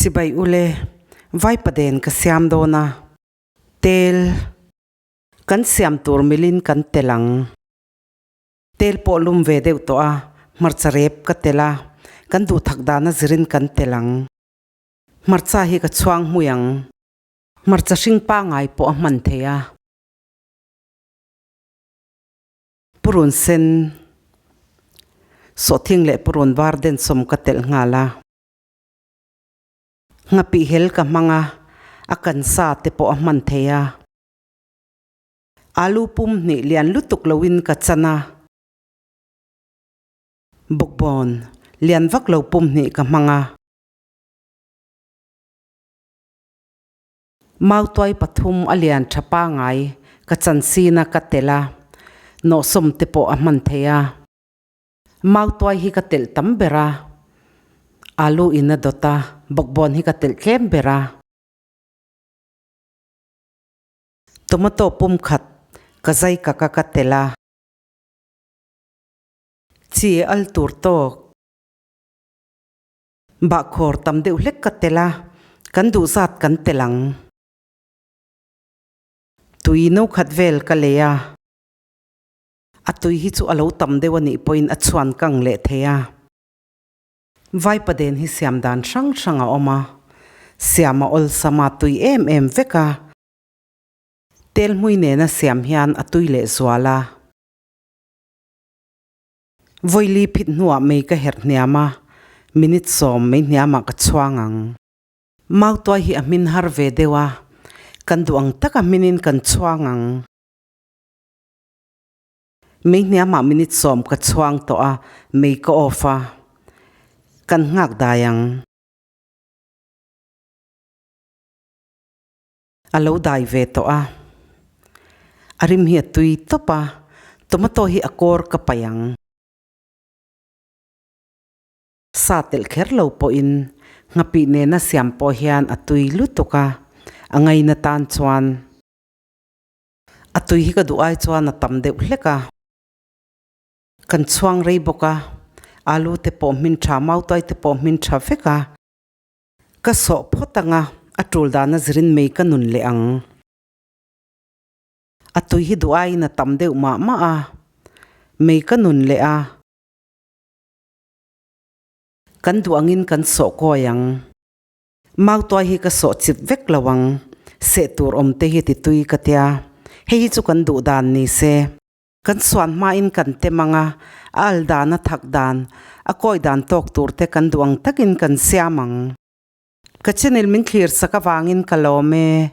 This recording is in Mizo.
Chibai ule, Vaipaden ka siam dawn a, tel kan siam tur milin kan tel ang. Tel pawh lum ve deuh tawh a, hmarcha rep ka tel a, kan duhthak dana zirin kan tel ang. Hmarcha hi ka chhuang hmui ang. Hmarcha hring pangai pawh a hman thei a. Purun sen, sawhthing leh purun var densawm ka telh nghal a. Nghapih hel ka hmang a, a kan sa te pawh a hman thei a. Alu pum hnih lian lutuk loin ka chan a. Bawkbawn lian vak lo pum hnih ka hmang a. Mautuai pathum a lian tha pangai ka chan sin a ka telh a, nawhsawm te pawh a hman thei a. Mautuai hi ka telh tam ber a, alu in a dawt a, bawkbawn hi ka telh tlem ber a. Tomato pum khat ka zai kak a ka telh a. Chi al tur tawk. Bahkhawr tam deuh hlek ka telh a, kan duh zat kan telh ang. Tui no khat vel ka lei a. A tui hi chu a lo tam deuh a nih pawhin a chhuan kang leh thei a. Vaipaden hi siam dan hrang hrang a awm a, siam a awlsam a tui em em vek a. Tel hmui nena siam hian a tui leh zual a. Vawili phit hnuah mei ka herh hniam a, minute sawm mei hniamah ka chhuang ang. Mautuai hi a hmin har ve deuh a, kan duh ang taka hminin kan chhuang ang. Mei hniamah minute sawm ka chhuang tawh a, mei ka off a, kan nghak dai ang. A lo dai ve tawh a, a rim hi a tui tawp a, tomato hi a kawr ka paih ang. Sa telh kher lo pawhin nghapih nena siam pawh hian a tui lutuk a, a ngaina tan chuan. A tui hi ka duh ai chuan a tam deuh hlek a, kan chhuang rei bawk a, alu te pawh hmin tha, mautuai te pawh hmin tha vek a, ka sawh phawt ang a, a tul dana zirin mei ka nun leh ang. A tui hi duh aiin a tam deuh mah mah a, mei ka nun leh a. Kan duh angin kan sawh kawi ang. Mautuai hi ka sawh chip vek lo ang, seh tur awm te hi ti tui ka tia, hei hi chu kan duh dan ni se. Kan suan hmain kan tem ang a, a al dan a thak dan, a kawi dan tawk tur te kan duh ang takin kan siam ang. Ka channel min thlir sak avangin ka lawm e.